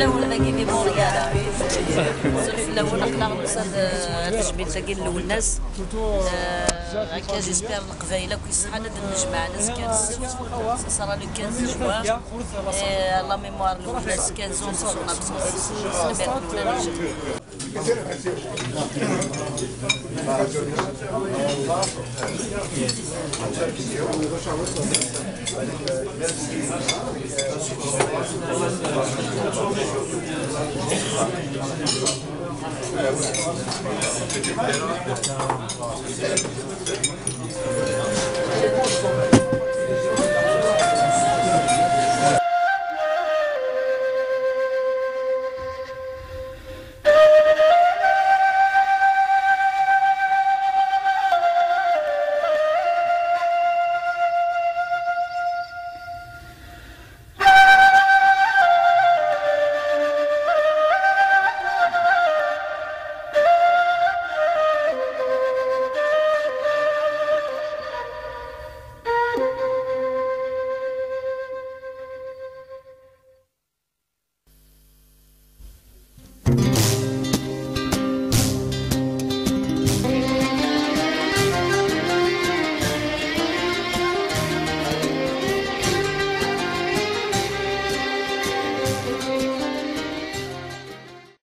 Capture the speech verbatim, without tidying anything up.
Wala dagi di Montréal. Suref fell-awen, aql-aɣ nusa-d, eh, tejmilt-agi n Lwennas. Eh, akka, j'espère Leqbayel akk yesɛan ad d-nnejmaɛen azekka n ssebt, ce sera le quinze juin. Et la mémoire n Lwennas, quinze ans de son absence. Tanemmirt-nwen.